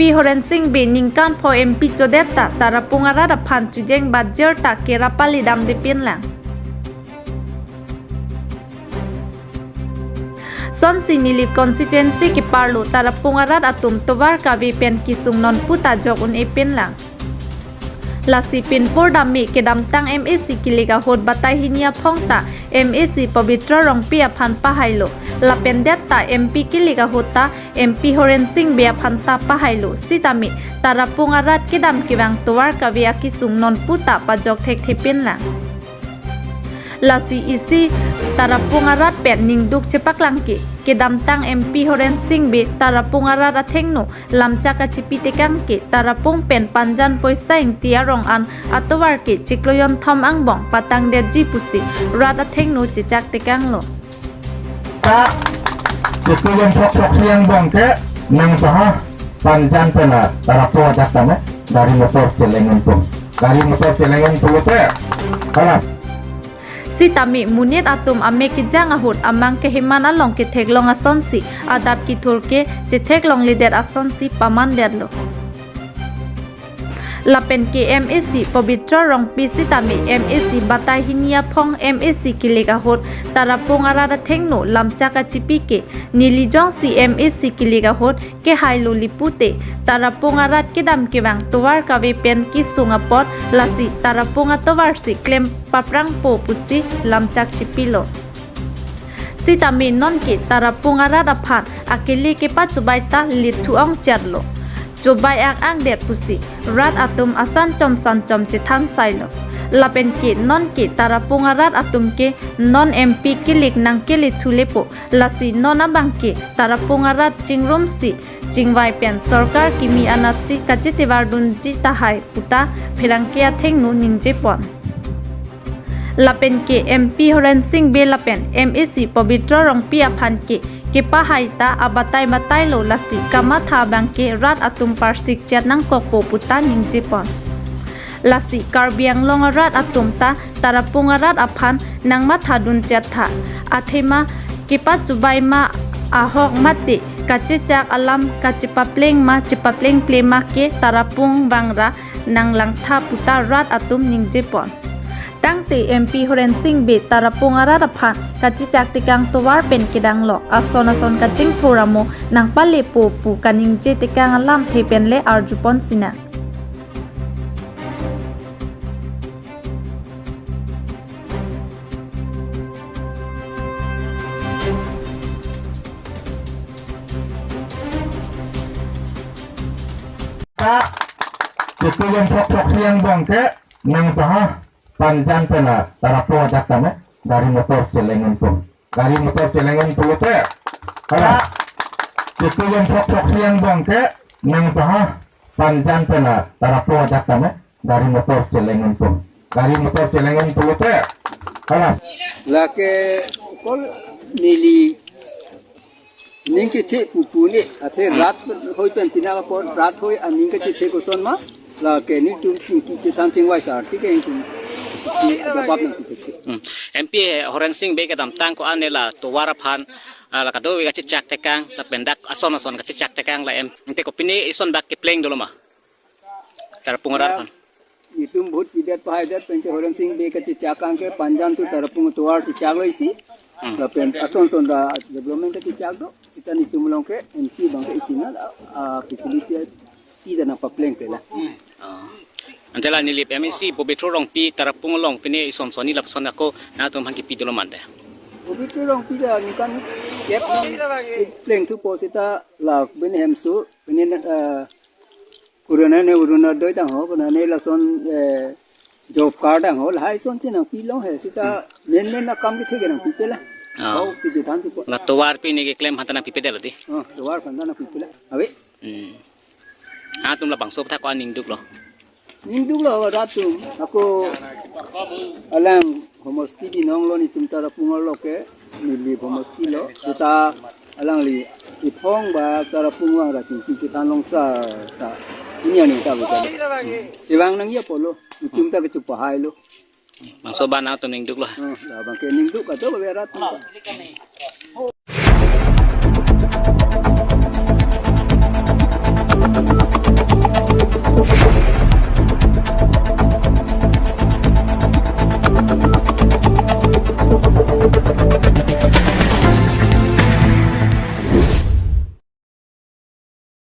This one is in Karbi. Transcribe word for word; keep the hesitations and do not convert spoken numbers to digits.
P Horen Sing Bey ningkan pho M P chodet ta Tarapung arat aphan chujeng bajir ta kerap palidamde pinlang. Sonsi Nilip constituency keparlo Tarapung arat atum tovar kave pen kesung nonpu ta jok un-e pinlang. Lasi pinpur dam-e kedamtang M A C kilik ahut batai hini aphong ta M A C Pabitra Rongpi aphan pahailo. Lapen det ta M P kilik ahut ta M P Horen Sing Bey aphan ta pahailo. Sitame Tarapung arat kedam kevang tovar kave akesung nonpu ta pajok thekthe pinlang. Lasi isi Tarapung arat pen ningduk chepaklang ke, kedamtang M P Horen Sing Bey Tarapung arat athengno lamchak kachipi tekang ke Tarapung pen Panjan Poisa Ingti arong an atovar ke chiklo jonthom angbong patangdetji pusi rat athengno chechak tekanglo. Ta, chiklo jonthom throksi angbong ke nang paha Panjan pen la Tarapung adak tame gari motor cheleng unpon. Gari motor cheleng unpon te. Kalam. Sitame monit atum amek kejang ahut amang keheman along ketheklong asonsi, adap kethur ke chetheklongledet asonsi pamandetlo. Lapen ke M A C Pabitra Rongpi sitame M A C batai hini aphong M A C kilik ahut Tarapung arat athengno lamchak kachipi ke neli jongsi M A C kilik ahut kehailo lipute, Tarapung arat kedam kevang tovar kave pen kesung apot lasi Tarapung atovar si klem paprangpo pusi lamchak chipilo. Sitame nonke Tarapung arat aphan akele kepachobai ta lithu ongchatlo. Chobai ak angdet pusi rat atum asan chom san chom chethan sailo. Lapen ke nonke Tarapung arat atum ke non M P kilik nangkele thulepo. Lasi non abang ke Tarapung arat chingrumsi chingvai pen sorkar kimi anatsi kachitevardunji tahai puta pherangke athengno ningjepon. Lapen ke M P Horen Sing Bey lapen M A C Pabitra Rongpi aphan ke kepahai ta abatai batailo, lasi kamatha abang ke rat atum parsik chet nangkokpo puta ningjepon. Lasi Karbi Anglong arat atum ta Tarapung arat aphan nangmathadun chet tha. Athema kepachobai ma ahok mate kachechak alam kachepapleng ma chepaplengple ma ke Tarapung vangra nanglangtha puta rat atum ningjepon. Tangte M P Horen Sing Bey Tarapung arat aphan kachechak tekang tovar pen kedang lo ason ason kachingthur amo nangpalepo pu kaningje tekang alamthe pen le arjupon sinang. Ta, chiklo jonthom throksi angbong ke nang paha Panjan pen la Tarapung adak tame gari motor cheleng unpon. Gari motor cheleng unpon te. Kalam. Chiklo jonthom throksi angbong ke nang paha Panjan pen la Tarapung adak tame gari motor cheleng unpon. Gari motor cheleng unpon te. Kalam. Lake kol neli ning chethe pupu ne, athe rat hoi pen pina apot rat hoi aning kachethe koson ma, lake netum chingki chethan chingvai sar, thik netum si ajabab nangpi chethe. Hmm. M P Horen Sing Bey kedamtang ko-an ne la tovar aphan, ah, la kadokave kachechak tekang, lapen dak ason ason kachechak tekang la M P kopine ison bak kepleng dolo ma Tarapung arat aphan. Itum vote pidet pahaidet pen ke Horen Sing Bey kachechak ang ke Panjan to Tarapung tovar chechaklo isi. Hmm. Lapen ason ason ta development kachechak do. Sita netum along ke M P abang ke isi na, ah, facility ti ta nangpaplengple la. Ah. Ante la Nilip M A C Pabitra Rongpi Tarapung along pine ison sonni lapuson ako nangtum aphan kipi dolo mante. Pabitra Rongpi ta ningkan kep nangpleng thupo sita la bini hemso, bini, ah, Corona ne Corona doi tang ho, Corona ne lason, eh, job card tang ho, lahai son chenangpi long he, sita main main akam kethe ke nangpipe la. Ah. Bau si chethan thupo. La tovar pine keklem aphan ta nangpipedet lo di. Oh, tovar aphan ta nangpipe la. Ave. Hmm. Atum labangso aputhak ko-an ningduk lo. Ningduk lo rat atum. Ako alang homosti binong lo netum Tarapung arlo ke. Neli homosti lo, sita alangli iphong ba Tarapung vangra chingki chethan long sar ta. Ini ani ta betul. Chevang nangji apotlo, itum ta kechupahai lo. Bangso abang atum ningduk lo. Oh, ya bang ke ningduk ka to be rat.